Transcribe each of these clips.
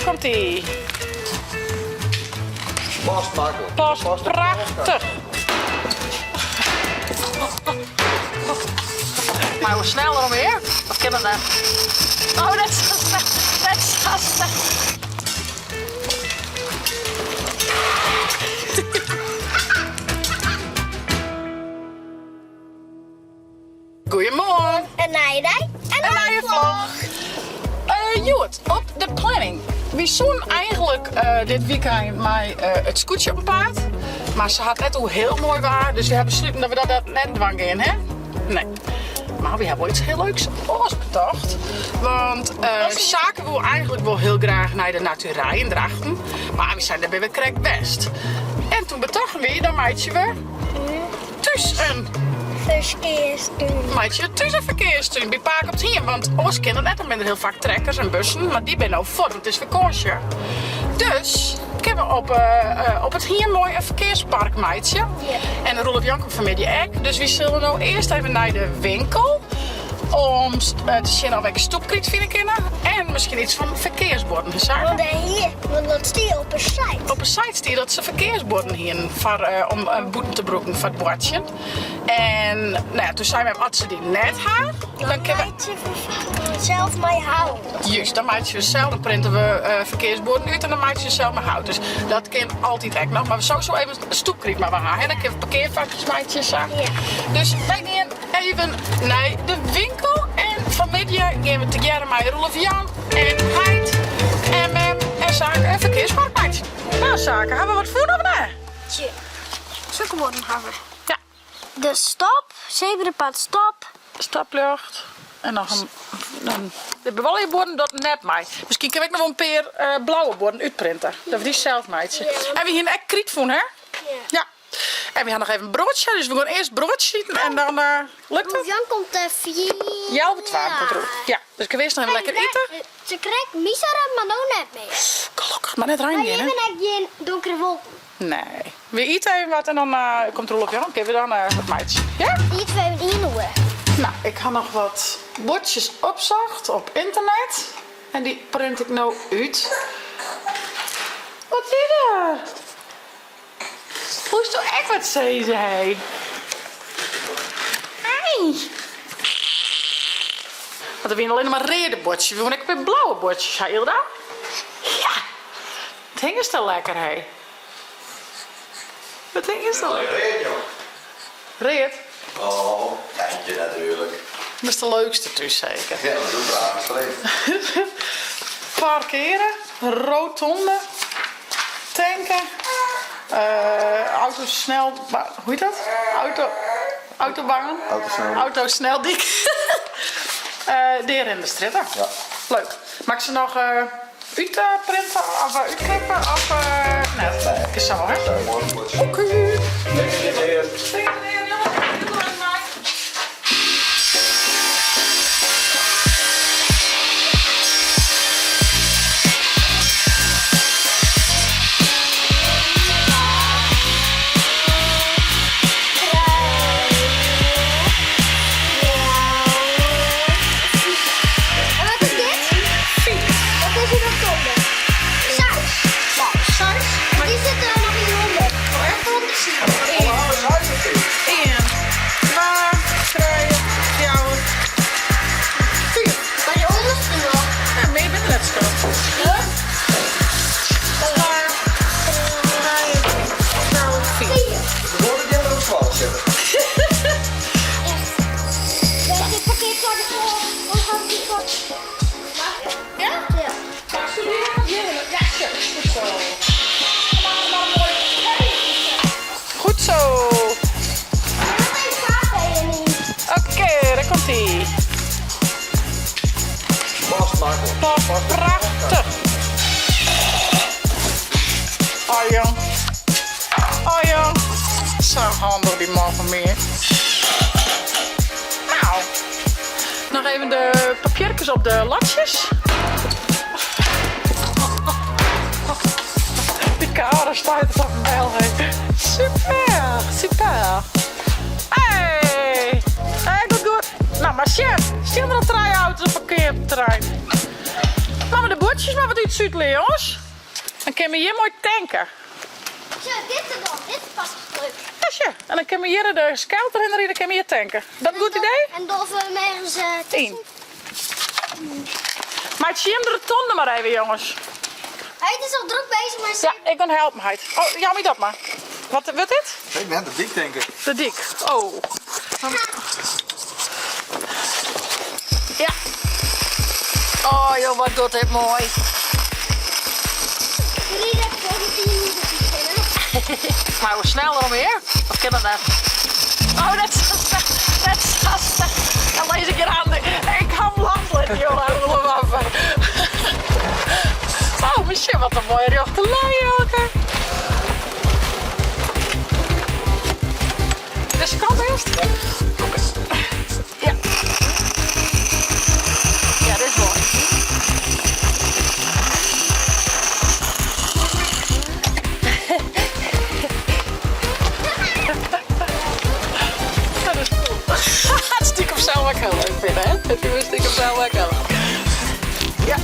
Daar komt ie. Past maklik. Past prachtich. Maar hoe sneller om hear? Of kin dat net? Oh, net sa snel. Net sa snel. Goeiemoarn! In nije dei en in nije vlog. Hjoed op de planning. Wy soenen eigenlik dit wykein mei it skûtsje op 'en paad. Mar se hat net oer hiel moai waar, dus wy ha besluten dat we dat net dwaan gean, hè? Nee. Mar wy ha wol iets hiel leuks oars betocht. Want Sake woe eigenlik wol hiel graach nei de Naturij yn Drachten. Mar wy seinen, dêr binne we krekt west. En toen betochten wy, dan meitsje we thús in Ferkearstún. Meitsje thús in ferkearstún by Pake op it Hiem, want oars kin dat net, dan binne der hiel faak trekkers en bussen, mar dy binne no fuort, want it is fakânsje. Dus kinne we op it hiem moai in ferkearspark meitsje. En Roelof Jan komt fanmiddei ek, dus wy sille no earst even nei de winkel om te sjen oft we ek stoepkryt fine kinne en miskien iets fan ferkearsbuorden. Want dêr hie, want dat stie op 'e site. Op 'e site stie dat se ferkearsbuorden hienen foar om bûten te brûken foar it boartsjen. En nou ja, toen seinen we, as se dy net ha, dan kinne we. Meitsje we sels mei hout. Juist, dan meitsje we sels, dan printe we ferkearsbuorden út en dan meitsje we sels mei hout. Dus dat kin altyd ek noch. Mar sowieso even stoepkryt moatte we ha, hè. Dan kinne we parkearfakjes meitsje en sa. Ja. Dus wy gean even nei de winkel en fanmiddei gean we tegearre mei Roelof Jan en heit en mem en Sake in ferkearspark meitsjen. Nou Sake, ha we wat fûn of net? Tsje, sokke buorden ha we. Ja. De stop, zebrapad stop. Stopljocht. En noch in, in de bewolje buorden dat net mei. Miskien kinne we ek noch wol in pear uh, blauwe buorden útprinte. Dat we dy sels meitsje. Ja. En we hiene ek kryt fûn, hè? Ja. Ja. En we ha noch even broadsje, dus we gean earst broadsje iten en dan uh, lukt het? Jan komt er vier. Healwei twaen komt er Ja, dus ik earst noch even lekker ite. Se krekt misere, mar no net mear. Gelokkich, mar net rein gean, hè? Mar hjir binne ek gjin donkere wolken. Nee. We ite even wat en dan komt Roelof Jan, kinne we dan wat meitsje. Ja? Ite we even ien oere. Nou, ik ha noch wat buordsjes opsocht op ynternet en dy print ik no út. Wat is der? Woesto ek wat sizze, hé? Hey! Want der wiene allinne mar reade buordsjes. We woene ek in pear blauwe buordsjes ha, Ilda. Ja! Wat hingest der lekker, hé? Wat hingest der lekker? Read, jong. Read? Oh, geintje natuerlik. Dat is de leukste thús zeker. Ja, dat doe braaf Parkeren, rotonde, tanken, uh, autosnel, hoe heet dat? Auto, autobaan? Autosneldyk. Autosneldyk. uh, dêr yn de strjitte. Ja. Leuk. Moat ik se noch uh, útprinte of útknippe of net? Nee. Is sa wol, hè? Oké. En wat is dit? Wat is een rotonde? Seis. Seis? Maar die zit er nog in honderd. Rotonde Ien, twa, trije, fjouwer, fiif. Maar die onderste nog. Ja, mear binne der net skat. Twa, trije, fjouwer, fiif. De woorden die er op school zitten. Echt. Dit parkeerplak is vol. Wat had die pak? Ja? Ja. Ja, goed zo. Goed zo. Oké, daar komt ie. Past makkelijk. Past prachtich. Oh jong. Oh jong. Sa handich dy man fan my. Nou, noch even de papierkes op de latsjes. Die kade staat er toch wel, hè. Super, super. Hey, hey, goed, goed. Nou, maar chef, staan er al drie auto's op parkeerterrein. Maar de boertjes. putsjes mar wat útsutelje, jonges. Dan kinne we hjir moai tanke. Sjoch, dit er dan. Dit is pas leuk. Ja, sjoch. En dan kinne we hjir de skelter hinne ride, kinne we hjir tanke. Dat in goed idee? En dogge we hem ergens Yn. Meitsje jim de rotonde mar even, jonges. Heit is al drok bezig mei Ja, ik gon helpen, heit. Oh, jou my dat mar. Wat wurdt dit? Ik net de dyk tink ik. De dyk. Oh. Ja. Oh joh, wat docht dit moai. Maar hoe sneller alweer? Of kin dat net? Oh, net sa snel. Net sa snel. Dan lees ik hier aan. Ik ha hem loslitte, jongen. Oh, misschien wat een mooie rjochte lijn, Elke. Dizze kant earst? Ja. Ja, dit is moai. Dat is cool. Het stiekem zelf ook heel leuk vinden, hè? Het is stiekem zelf ook heel leuk. Ja.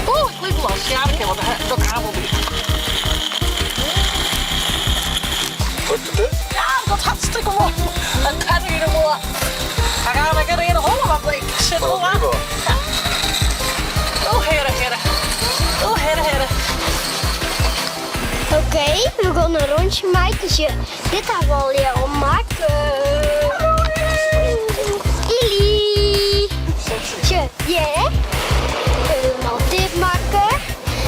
Oeh, ik liep los. Ja, dat kan wel. Dat kabel bij. Ja, dat hartstikke mooi. Dat gaat hier mooi. Hij gaat lekker in de holle, want ik zit al aan. Ja. Oh, heren, heren. Oh, heren, heren. Oké, we gaan een rondje maken. Dus je, dit hebben we al leren maken. Ili. Tje, ja. We willen al dit maken.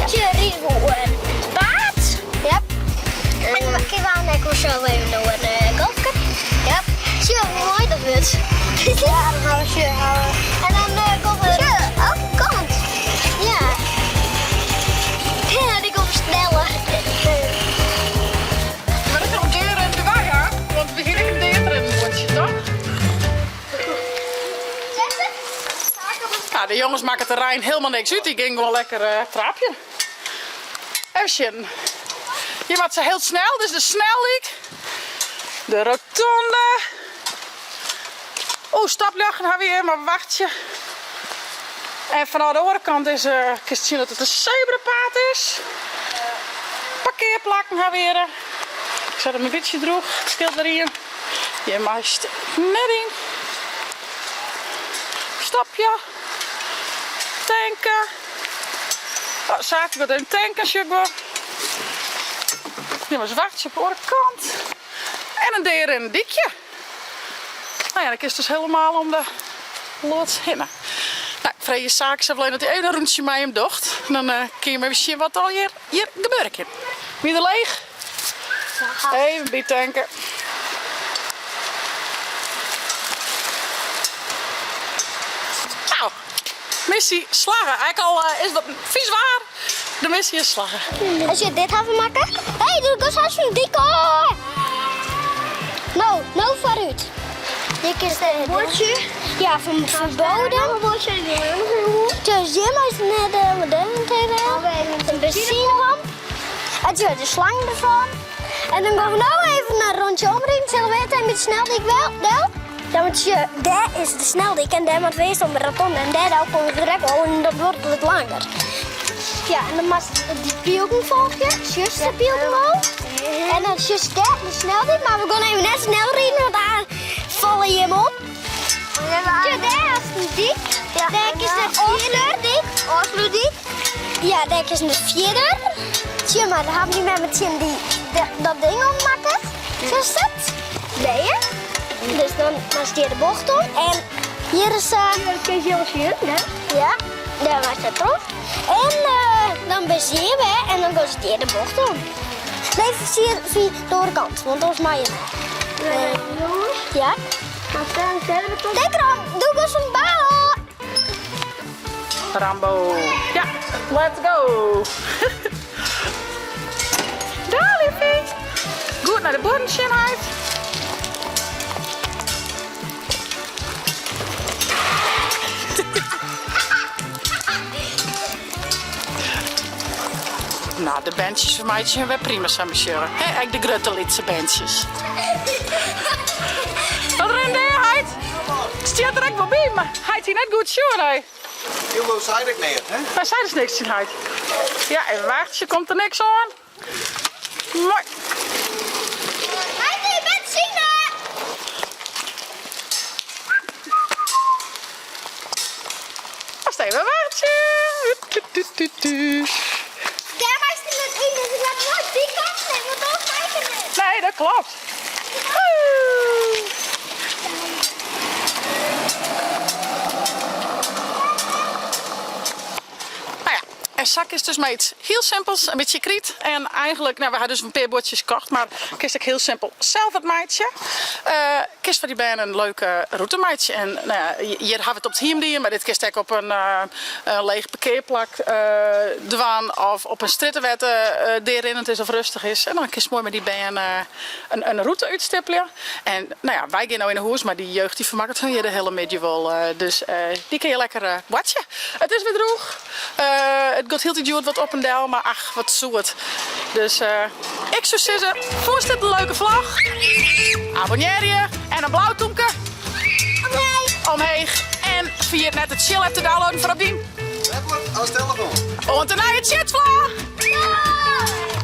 Tje, regel een paard. Ja. En we gaan ik zo even nog een golfje. Ja. Zie je hoe mooi dat wordt? Ja, dan gaan we zo houden. En dan komen we... elke kant. Ja. Ja, die komt sneller. Maar ik nog deur in de weg, hè? Want we beginnen een deur in het rondje, toch? Nou, de jongens maken het terrein helemaal niks uit. Die gingen gewoon lekker trapje. Even zitten. Hier wordt ze heel snel, dus de sneldyk. De rotonde. Oeh, stopljochten hebben we hier, maar wacht je. En vanaf de andere kant is, kun je zien dat het een zebrapaad is. Parkeerplakken hebben we hier. Ik zet hem een beetje droog, het scheelt erin. Je mag net in. Stapje. Tanken. Oh, zaken wat even tanken, sugar. Nu maar wachten op de andere kant. En een deur en een dikje. Nou ja, dan is dus helemaal om de loods heen. Nou, ik vraag je zaken zelf alleen dat hij even een rondje met hem docht. En dan kun je maar even zien wat al hier gebeurt. Wie er leeg? Even bijtanken. Nou, missie slagen. Eigenlijk al is dat vies waar. De missie is slagen. Als je dit gaat maken. Hé, hey, doe ik als een dikke. Nou, nou vooruit. Dit is het bordje. Ja, van verboden. Dus hier is net de moderne Een benzinepomp. En zo de slang ervan. En dan gaan we nou even een rondje omrijden. Zullen we het met sneldyk wel? Wel? Dan moet je, daar is de sneldyk en daar moet wezen om de rotonde. En daar ook komt het rek al en dat wordt wat langer. Ja, en dan moet die pielken volgen. Juist de pielken al. En dan juist daar de sneldyk. Maar we gaan even net snel rijden, want daar vallen je hem op. Ja, daar is de dik. Daar is de vierde dik. Ja, daar is de vierde. Tja, maar dan hebben die met meteen die, dat ding ommaken. Zo is dat. Nee, hè? Dus dan was die de bocht om. En hier is... Ja, daar was dat toch. En dan bezeer we en dan gaat ze de bocht om. Nee, via de andere kant, want dat is mij. Ja. Denk eraan, doe eens een bal. Rambo. Ja, let's go. Daar, liefie. Goed naar de bodemschoonheid. Nou, de bandjes van mij zijn weer prima, samen monsieur. Hè, eigenlijk de grote Litse bandjes. Wat rende je, Heid? Stiert er ook wel bij. mar heit hie net goed sjoen, hè? Hugo sei ik neat, hè? Hy sei dus niks tsjin heit. Ja, even wachtsje, komt der niks oan. Moai. Heit, je benzine! Wacht even wachtsje. Dêr meist der net yn, dus ik laat nooit die kant nemen, want dan ga ik het net. Nee, dat klopt. Nou ja, en sa kinst dus mei iets hiel simpels, in bytsje kryt en eigenlik, nou we ha dus in pear buordsjes kocht, mar kinst ek hiel simpel sels wat meitsje. Uh, kinst foar dy bern in leuke rûte meitsje. En nou ja, hjir ha we it op it hiem dien, mar dit kinst ek op in leech parkearplak dwaan of op in strjitte wêr't it dearinnend is of rêstich is. En dan kinst moai mei dy bern in rûte útstippelje. En nou ja, wy gean no yn 'e hûs, mar dy jeugd dy fermakket hun hjir de hiele middei wol. Dus dy kinne je lekker boartsje. It is wer drûch. It giet hieltyd hjoed wat op en del, mar ach, wat soe it. Dus ik soe sizze, fûnst dit in leuke vlog? Abonnearje en in blau tûmke omheech. En ferjit net de Tsjil app te downloaden foar op dyn Tablet of telefoan. Oant de nije Tsjitvlog! Doei!